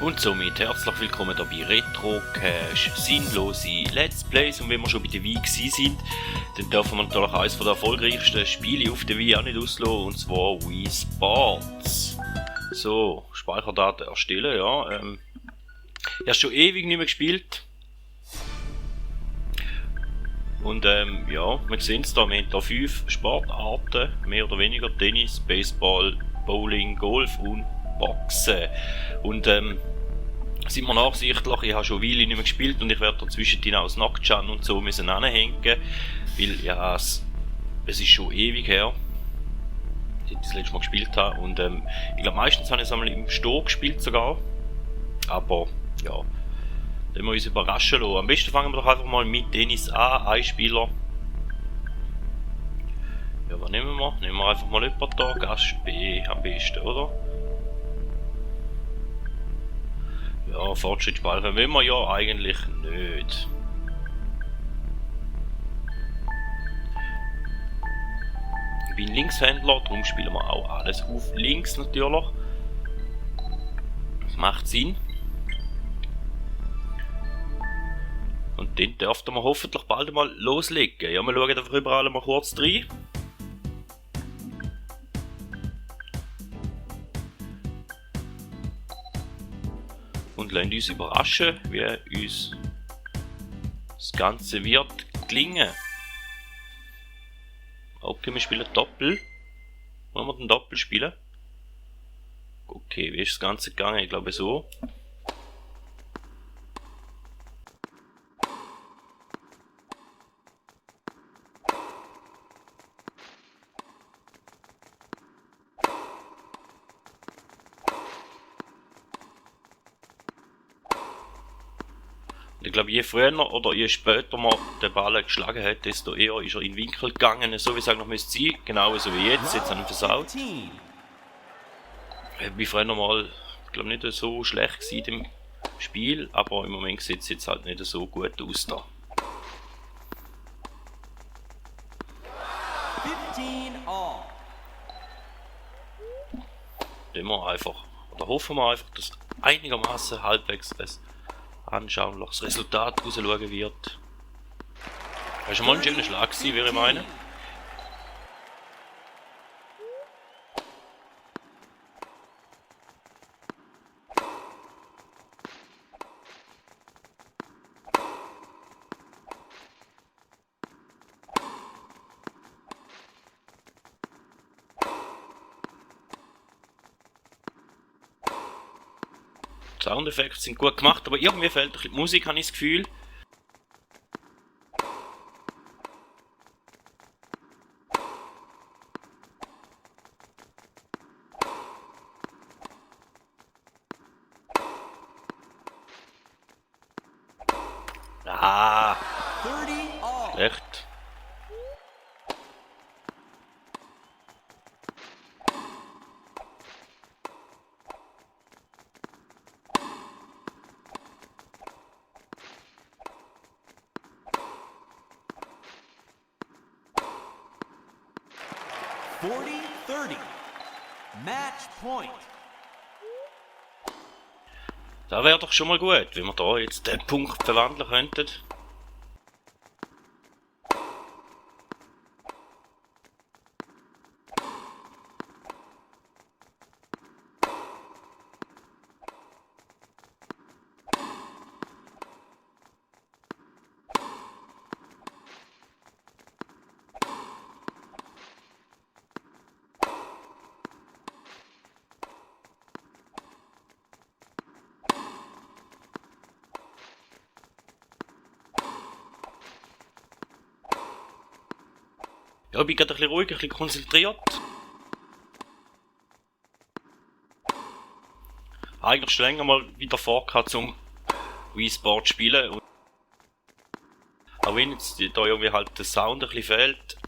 Und somit herzlich willkommen hier bei Retro Cash, sinnlose Let's Plays. Und wenn wir schon bei der Wii sind, dann dürfen wir natürlich eines der erfolgreichsten Spiele auf der Wii auch nicht auslassen, und zwar Wii Sports. So, Speicherdaten erstellen, ja. Ich habe schon ewig nicht mehr gespielt. Und ja, wir sehen es da, wir haben hier 5 Sportarten, mehr oder weniger: Tennis, Baseball, Bowling, Golf und Boxen. Und sind wir nachsichtlich, ich habe schon eine Weile nicht mehr gespielt und ich werde dazwischen auch das Nacktschan und so müssen anhängen, weil ja, es ist schon ewig her, seit ich das letzte Mal gespielt habe. Und ich glaube, meistens habe ich es einmal im Stehen gespielt sogar, aber ja, dann wir uns überraschen lassen. Am besten fangen wir doch einfach mal mit Tennis an, ein Spieler. Ja, was nehmen wir? Nehmen wir einfach mal jemanden da, Gast B am besten, oder? Ja, Fortschritt speichern will wir ja eigentlich nicht. Ich bin Linkshändler, darum spielen wir auch alles auf links natürlich. Das macht Sinn. Und dann dürften wir hoffentlich bald mal loslegen. Ja, wir schauen einfach überall mal kurz rein. Und lassen uns überraschen, wie uns das Ganze wird gelingen. Okay, wir spielen Doppel. Wollen wir den Doppel spielen? Okay, wie ist das Ganze gegangen? Ich glaube so. Ich glaube, je früher oder je später man den Ball geschlagen hat, desto eher ist er in den Winkel gegangen, so wie es eigentlich müsste sein. Genauso wie jetzt haben wir versaut. Ich bin früher mal, ich glaube, nicht so schlecht gewesen im Spiel, aber im Moment sieht es jetzt halt nicht so gut aus da. 15 all. Dann wir einfach, oder hoffen wir einfach, dass einigermaßen halbwegs anschauliches Resultat rausschauen wird. Das war schon mal ein schöner Schlag gewesen, wie ich meine. Die Soundeffekte sind gut gemacht, aber irgendwie fehlt ein bisschen die Musik, habe ich das Gefühl. Ah, 30 all. schlecht. Forty 30. Match point. Das wäre doch schon mal gut, wenn wir da jetzt den Punkt verwandeln könnten. Ja, ich bin gerade ein bisschen ruhig, ein bisschen konzentriert. Eigentlich schon länger mal wieder vorgehabt zum Wii Sport spielen. Und auch wenn jetzt da irgendwie halt der Sound ein bisschen fehlt.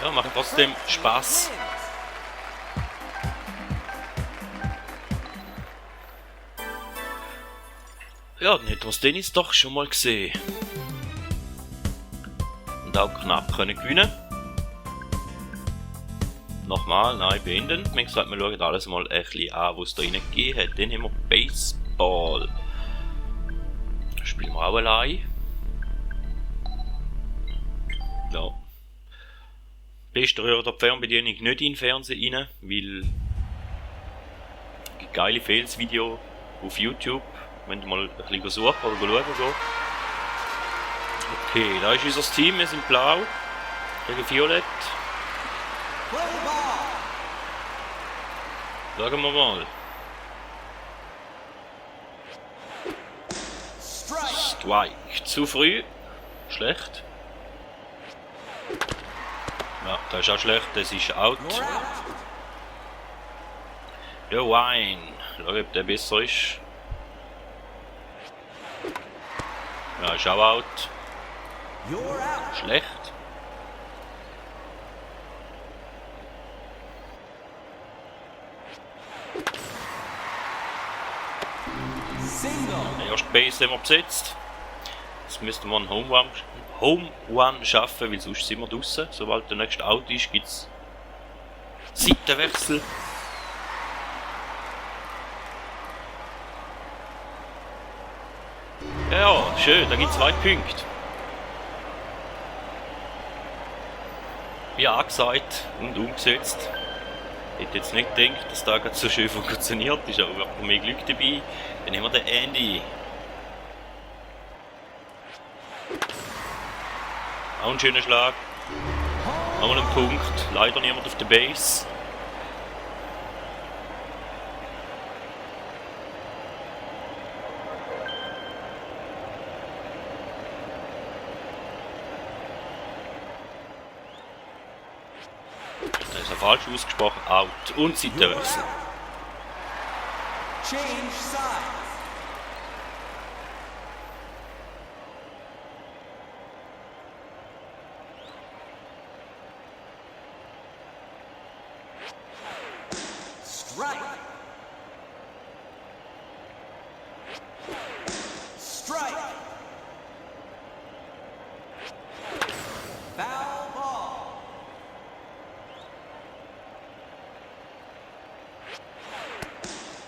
Ja, macht trotzdem Spaß. Ja, dann hätten wir das Tennis doch schon mal gesehen. Und auch knapp können gewinnen. nochmal, nein, beenden. Wie gesagt, wir schauen alles mal ein bisschen an, was es da rein gegeben hat. Dann haben wir Baseball. Spielen wir auch allein. Ja. Beste Röhre der Fernbedienung nicht in den Fernseher rein, weil es gibt geile Fails-Videos auf YouTube, wenn du mal ein bisschen suchen oder schauen gehen. Okay, da ist unser Team, wir sind blau gegen violett. Schauen wir mal. Strike. Zu früh. Schlecht. Ja, das ist auch schlecht, das ist out. Ja, Wine. Schau, ob der besser ist. Ja, ist auch out. Schlecht. Die erste Base haben wir besetzt. Jetzt müssten wir einen Home Run schaffen, weil sonst sind wir draußen. Sobald der nächste Out ist, gibt es Seitenwechsel. Ja, schön, da gibt es 2 Punkte. Wie angesagt und umgesetzt. Ich hätte jetzt nicht gedacht, dass das gerade so schön funktioniert. Ist aber mehr Glück dabei. Dann haben wir den Andy. Auch ein schöner Schlag. Nochmal ein Punkt. Leider niemand auf der Base. Da ist er falsch ausgesprochen. Out. Und Seitenwechsel. Change sides. Strike. Strike. Foul ball.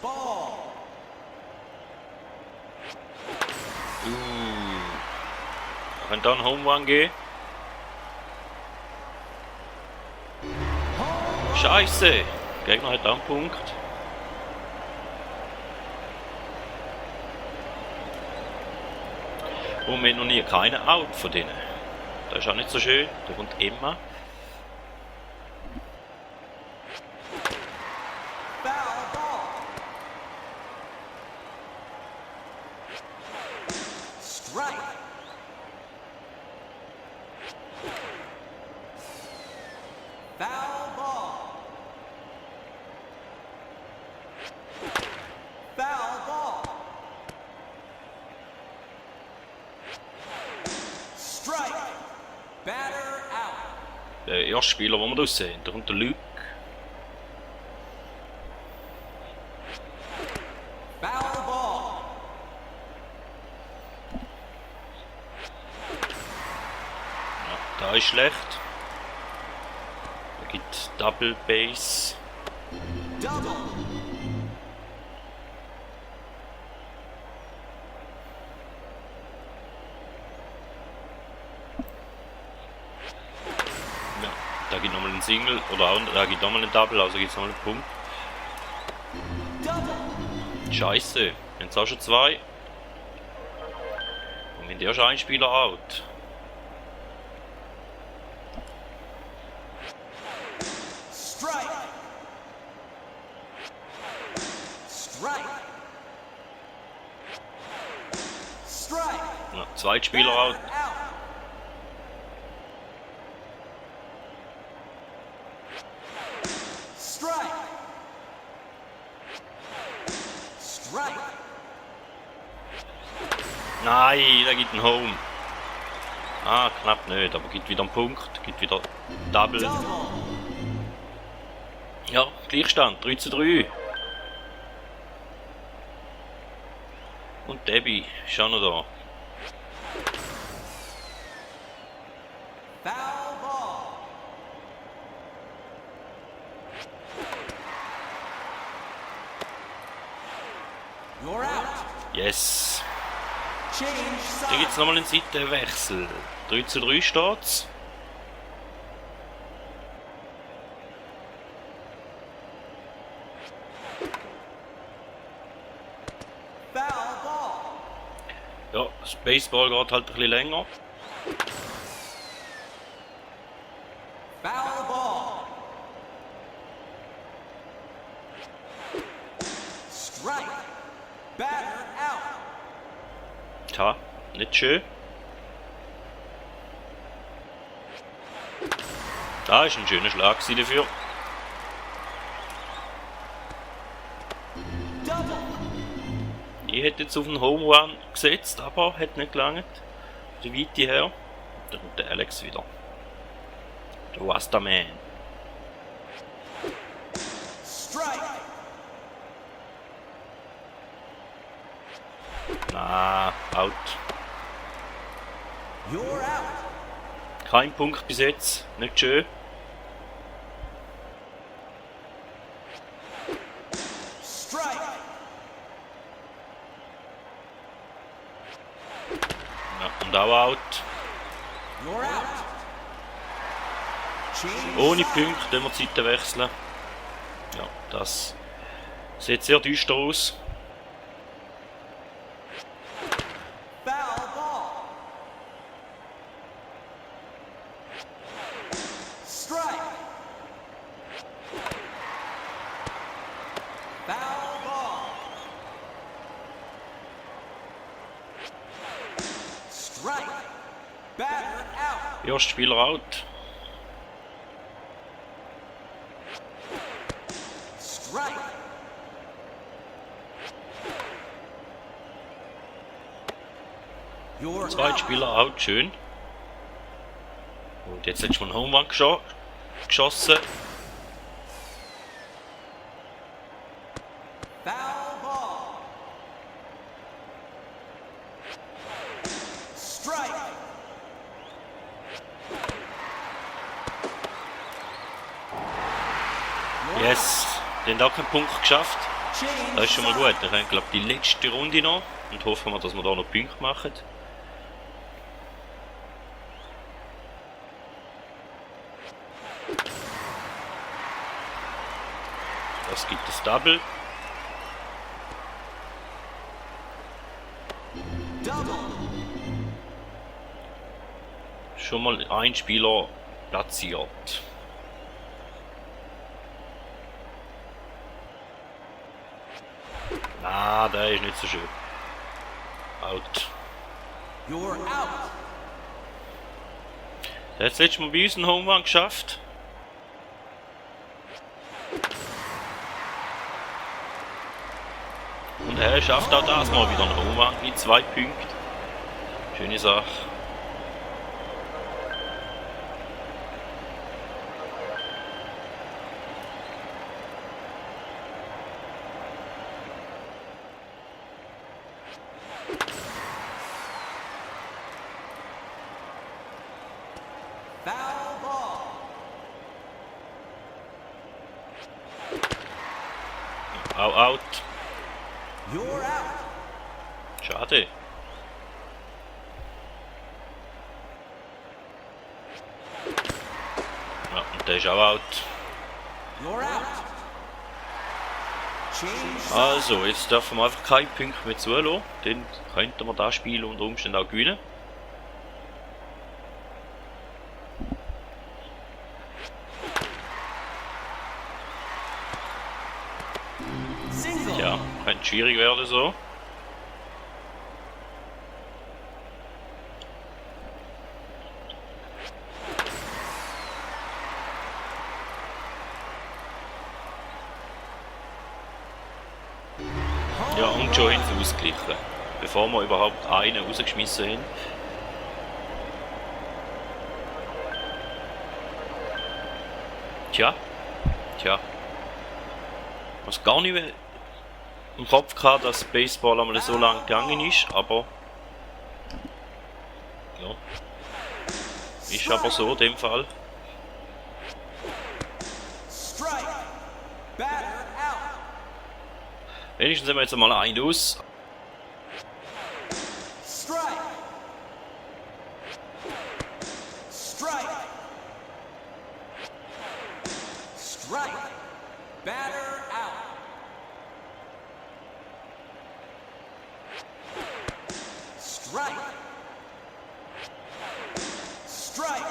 Ball. Wenn dann Home Run gehen. Scheiße! Der Gegner hat einen Punkt. Und wir haben noch nie keinen Out von denen. Das ist auch nicht so schön. Da kommt immer. Foul ball. Strike. Foul ball. Foul ball. Strike. Batter out. Der erste Spieler, den wir da sehen, da kommt der Luke. Foul ball. Ja, da ist schlecht. Da gibt Double Base. Double. Ja, da gibt nochmal einen Single oder auch, da gibt nochmal einen Double, also gibt es nochmal einen Punkt. Double. Scheiße, jetzt auch schon 2. Und wenn der schon ein Spieler out. Strike. Strike. Strike. Ja, 2 Spieler out. Batter out. Strike. Strike. Nein, da gibt einen Home. Ah, knapp nicht, aber gibt wieder einen Punkt, gibt wieder Double. Double. Ja, Gleichstand, 3:3. Und Debbie ist auch noch da. Foul ball. You're out. Yes. Change Da side. gibt es nochmal einen Seitenwechsel. 3:3 steht's. Foul ball. Ja, das Baseball geht halt ein bisschen länger. Foul ball. Strike. Batter out. Tja, nicht schön. Da ist ein schöner Schlag dafür. Double. Ich hätte jetzt auf einen Home Run gesetzt, aber hat nicht gelangt. Die Weite her. Da kommt der Alex wieder. Der Rastaman. Strike. Na, out. You're out. Kein Punkt bis jetzt. Nicht schön. Strike. Ja, und auch out. You're out. Change Ohne side. Punkte, können wir die Seite wechseln. Ja, das sieht sehr düster aus. Foul ball. Strike. Foul ball. Strike. Batter out. Erster Spieler out. Strike. You're Zweiter out. Spieler out, schön. Und jetzt hättest du einen Home Run geschossen. Foul ball. Strike. Yes, den hat auch keinen Punkt geschafft. Change Das ist schon mal side. gut. Wir haben, glaube ich, die letzte Runde noch. Und hoffen wir, dass wir da noch Punkte machen. Das gibt das Double. Double. Schon mal ein Spieler platziert. Ah, der ist nicht so schön. Out. You're out. Der hat das letzte Mal bei uns einen Home Run geschafft. Und er schafft auch das mal wieder einen Home Run mit 2 Punkten. Schöne Sache. Foul ball. Auch out. You're out. Schade. Ja, und der ist auch out. You're out. Change side. Also, jetzt dürfen wir einfach keinen Punkt mehr zulassen. Dann könnten wir das Spiel unter Umständen auch gewinnen. Single. Ja, könnte schwierig werden so. Ja, und schon haben sie ausgeglichen. Bevor wir überhaupt einen rausgeschmissen haben. Tja. Was gar nicht mehr im Kopf gehabt, dass Baseball einmal so lang gegangen ist, aber ja. Ist aber so in dem Fall. Strike. Batter out. Wenigstens sind wir jetzt mal ein aus. Strike. Strike. Strike. Batter out. Strike. Strike.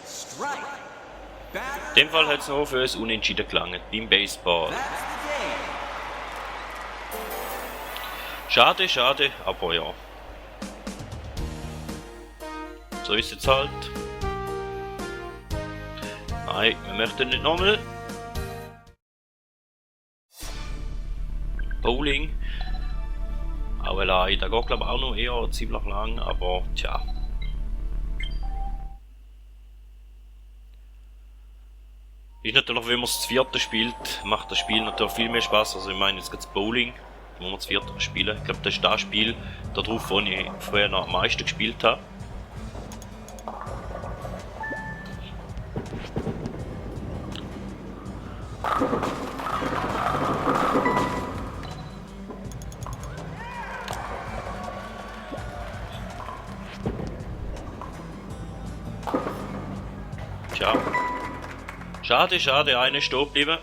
Strike. Batter. In dem Fall hat es noch für uns unentschieden gelangt, beim Baseball. That's the game. Schade, schade, aber ja. So ist es jetzt halt. Nein, wir möchten nicht nochmal. Bowling. Auch allein. Da geht glaube ich auch noch eher ziemlich lang, aber tja. Ist natürlich, wenn man das vierte spielt, macht das Spiel natürlich viel mehr Spaß. Also ich meine jetzt das Bowling, wo wir das vierte spielen. Ich glaube, das ist das Spiel darauf, wo ich vorher noch am meisten gespielt habe. Tja. Schade, schade, eine stehen geblieben.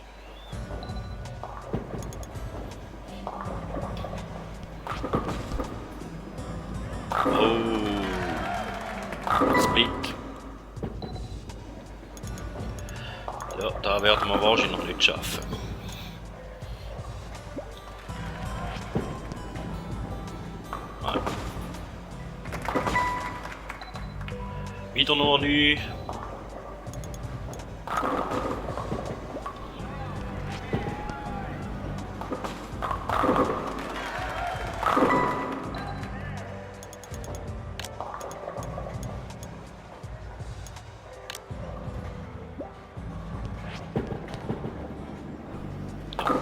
Oh. Split. Ja, da werden wir wahrscheinlich noch nicht schaffen. Nein. Wieder nur 9.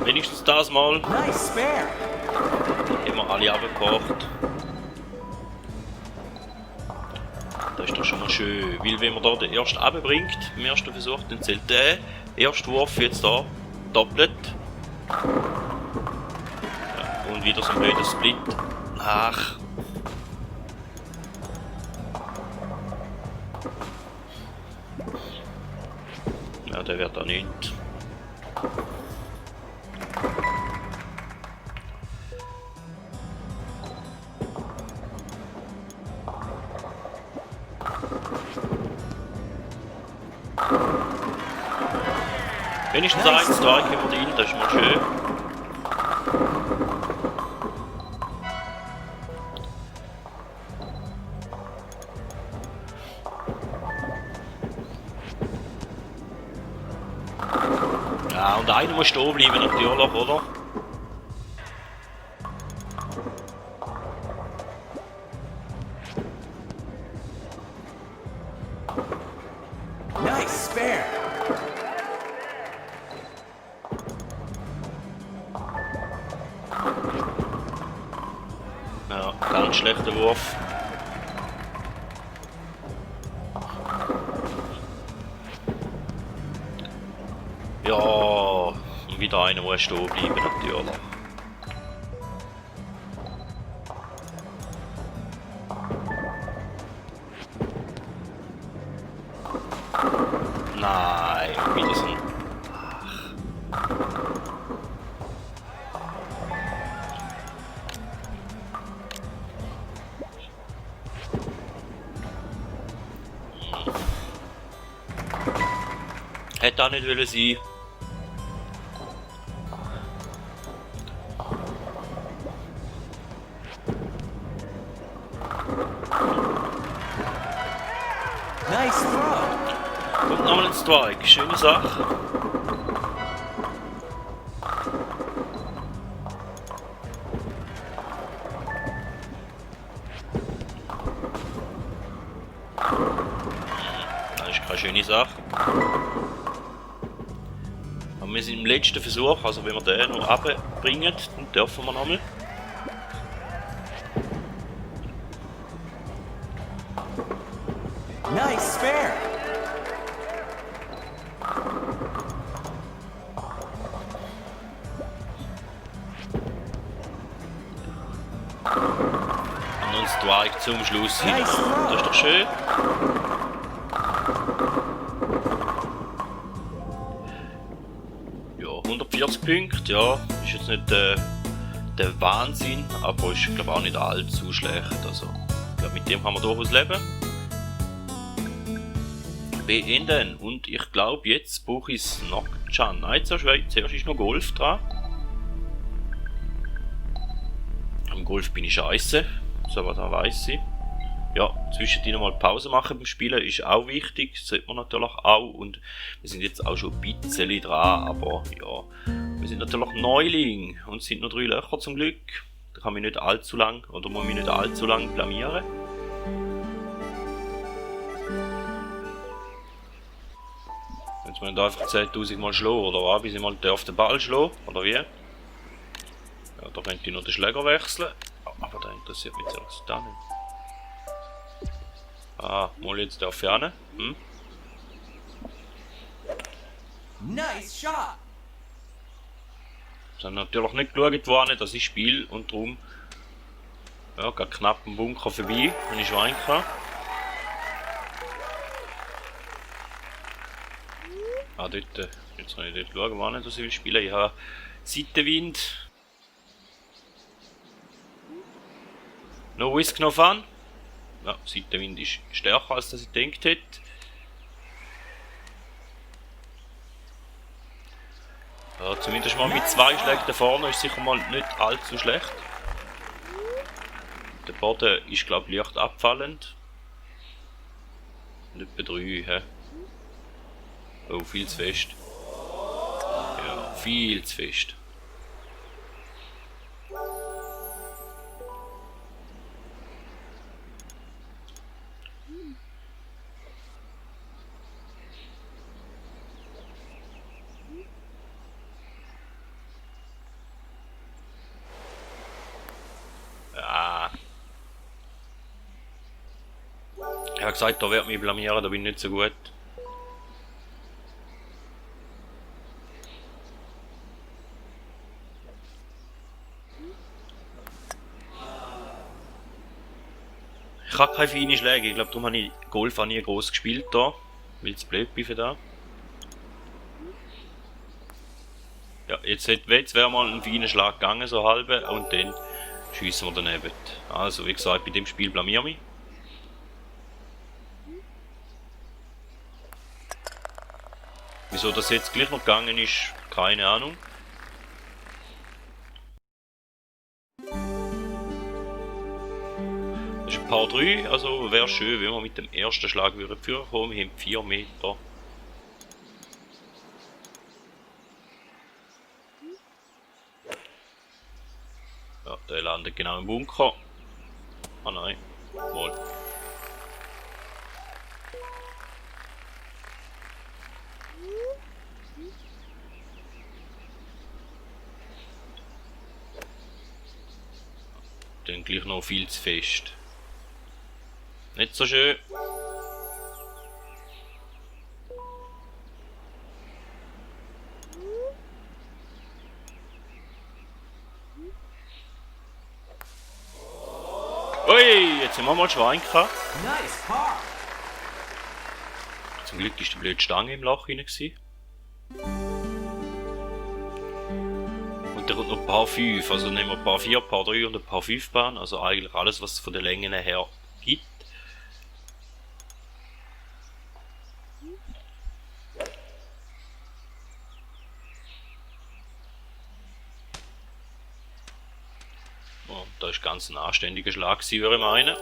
Wenigstens das mal Nice spare. haben wir alle abgebracht. Das ist doch schon mal schön, weil wenn man da den ersten runterbringt, im ersten Versuch, dann zählt der erste Wurf jetzt da doppelt. Ja, und wieder so ein blöder Split. Ach. Ja, der wird da nicht. Wenigstens ein Strike über den, das ist mal schön. Ja, und einer muss stehen bleiben natürlich, oder? Nice spare. Ja, ganz schlechter Wurf. Ja, und wieder einer muss stehen bleiben natürlich. Nein, wieder so ein... Hätte auch nicht wollen sein. Nice throw. Kommt nochmal ein Strike, schöne Sache. Das ist keine schöne Sache. Aber wir sind im letzten Versuch, also wenn wir den noch runterbringen, dann dürfen wir nochmal. Nice spare. Strike zum Schluss hin. Nice throw. Das ist doch schön. Ja, 140 Punkte, ja, ist jetzt nicht der Wahnsinn, aber ist glaube auch nicht allzu schlecht. Also, ich glaube, mit dem kann man durchaus leben. Beenden. Und ich glaube, jetzt brauche ich Snockchan. Nein, zuerst ist noch Golf dran. Am Golf bin ich scheiße, so was da weiss ich. Ja, zwischendrin mal Pause machen beim Spielen ist auch wichtig, das sollte man natürlich auch. Und wir sind jetzt auch schon ein bisschen dran, aber ja, wir sind natürlich Neuling und es sind nur 3 Löcher zum Glück. Da kann mich nicht allzu lang, oder muss mich nicht allzu lang blamieren. Jetzt müssen wir einfach 10.000 Mal schlagen, oder was? Bis ich mal auf den Ball schlagen, oder wie? Ja, da könnte ich noch den Schläger wechseln. Aber da interessiert mich jetzt da nicht. Ah, mal jetzt da Ferne. Hm? Nice shot. Es haben natürlich nicht geschaut, wo dass ich spiele und darum ja, geht knapp am Bunker vorbei, wenn ich rein kann. Ah, dort, jetzt kann ich dort schauen, wo dass ich will spielen. Ich habe Seitenwind. No Risk, no Fun. Ja, Seitenwind ist stärker als das ich gedacht hätte. Ja, zumindest mal mit 2 Schlägen da vorne ist sicher mal nicht allzu schlecht. Der Boden ist glaube ich leicht abfallend. Nicht bei 3, hä? Oh, viel zu fest. Ja, viel zu fest. Ja. Ich habe gesagt, da wird mich blamieren, da bin ich nicht so gut. Ich habe keine feinen Schläge, ich glaube darum habe ich Golf auch nie groß gespielt da, weil es blöd bin für da. Ja, jetzt wäre mal ein feiner Schlag gegangen, so halbe, und dann schiessen wir daneben. Also wie gesagt, bei dem Spiel blamier mich. Wieso das jetzt gleich noch gegangen ist, keine Ahnung. Das ist ein Paar 3, also wäre schön, wenn wir mit dem ersten Schlag führen kommen. Wir haben 4 Meter. Ja, der landet genau im Bunker. Ah nein, mal. Dann gleich noch viel zu fest. Nicht so schön. Ui, jetzt haben wir mal Schwein gehabt. Nice par. Zum Glück ist die blöde Stange im Loch hinein gewesen. Und da kommt noch ein Paar 5, also nehmen wir ein Paar 4, ein Paar 3 und ein Paar 5 Bahn, also eigentlich alles, was es von den Längen her gibt. Und da ist ganz ein anständiger Schlag, würde ich meinen.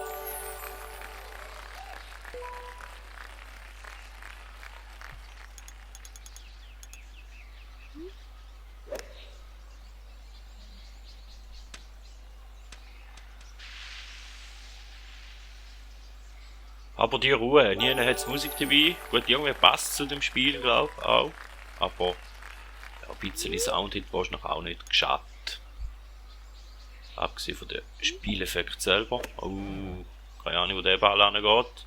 Aber die Ruhe, nie hat es Musik dabei. Gut, irgendwie passt zu dem Spiel, glaube ich, auch. Aber ja, ein bisschen Sound hat wahrscheinlich auch nicht geschadet. Abgesehen von dem Spieleffekt selber. Oh, keine Ahnung, wo der Ball angeht.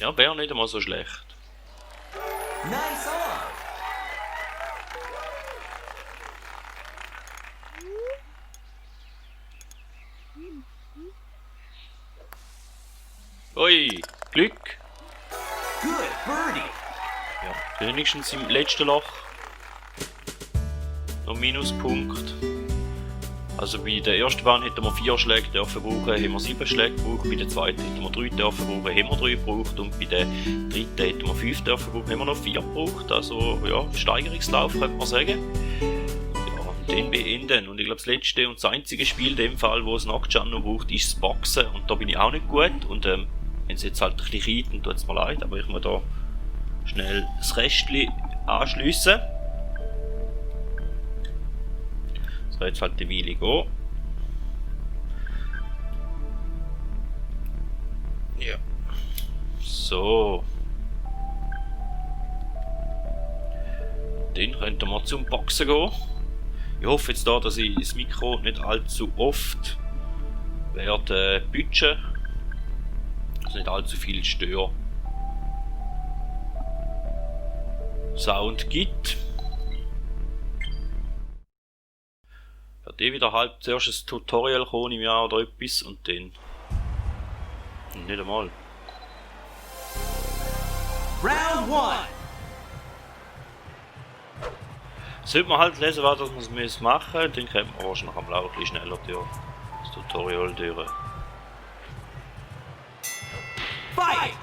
Ja, wäre nicht einmal so schlecht. Nice on. Ui, Glück. Good birdie. Ja, wenigstens im letzten Loch. Noch Minuspunkt. Also bei der ersten Bahn hätten wir 4 Schläge dürfen brauchen, haben wir 7 Schläge gebraucht. Bei der zweiten hätten wir 3 dürfen brauchen, haben wir 3 gebraucht. Und bei der dritten hätten wir 5 dürfen brauchen, haben wir noch 4 gebraucht. Also ja, Steigerungslauf könnte man sagen. Ja, und dann beenden. Und ich glaube das letzte und das einzige Spiel in dem Fall, wo es Nocturne noch braucht, ist das Boxen. Und da bin ich auch nicht gut. Und wenn es jetzt halt ein bisschen reitet, dann tut es mir leid. Aber ich muss da schnell das Restchen anschliessen. So, jetzt halt die Weile gehen. Ja. So. Dann könnten wir zum Boxen gehen. Ich hoffe jetzt da, dass ich das Mikro nicht allzu oft werde bütschen. Dass nicht allzu viel Sound gibt. Wieder halt zuerst ein Tutorial kommen im Jahr oder etwas und dann nicht einmal. Round 1. Sollte man halt lesen, was man es machen muss, dann kommt man wahrscheinlich am Laufe ein bisschen schneller durch das Tutorial durch. Fight!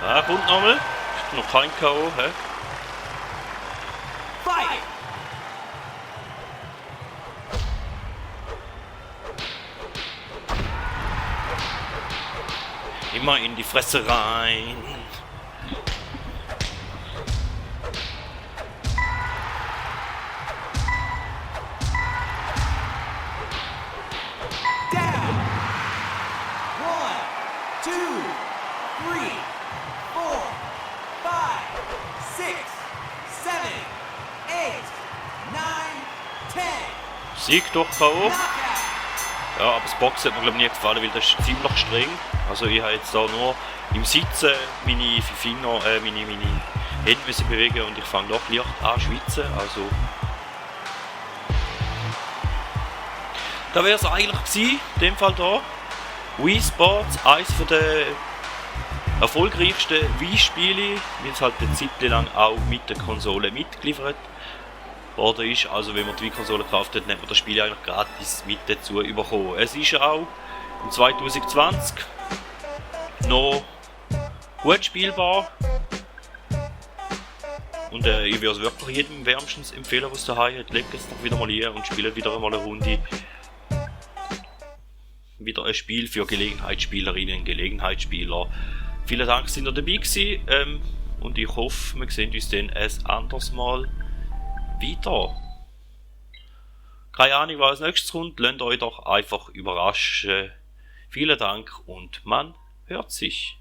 Ah, kommt nochmal. Ist noch kein K.O., hä? Fight! Immer in die Fresse rein. Down! 1, 2, 3, 4, 5, 6, 7, 8, 9, 10. Sieg durch K.O. Knockout! Ja, aber das Boxen hat mir glaube ich nie gefallen, weil das ist ziemlich streng. Also ich habe jetzt da nur im Sitzen meine Finger, meine Hände müssen bewegen und ich fange doch leicht an zu schwitzen. Also da wäre es eigentlich gewesen, in dem Fall da. Wii Sports, eines der erfolgreichsten Wii-Spiele, weil es halt eine Zeit lang auch mit der Konsole mitgeliefert worden ist. Also wenn man die Wii-Konsole gekauft hat, hat man das Spiel eigentlich gratis mit dazu bekommen. Es ist auch im 2020 noch gut spielbar. Und ich würde es wirklich jedem wärmstens empfehlen, was daheim hat. Legt es doch wieder mal hier und spielt wieder einmal eine Runde. Wieder ein Spiel für Gelegenheitsspielerinnen und Gelegenheitsspieler. Vielen Dank, dass ihr dabei gewesen. Und ich hoffe, wir sehen uns dann ein anderes Mal wieder. Keine Ahnung, was als nächstes kommt. Lasst euch doch einfach überraschen. Vielen Dank und man hört sich.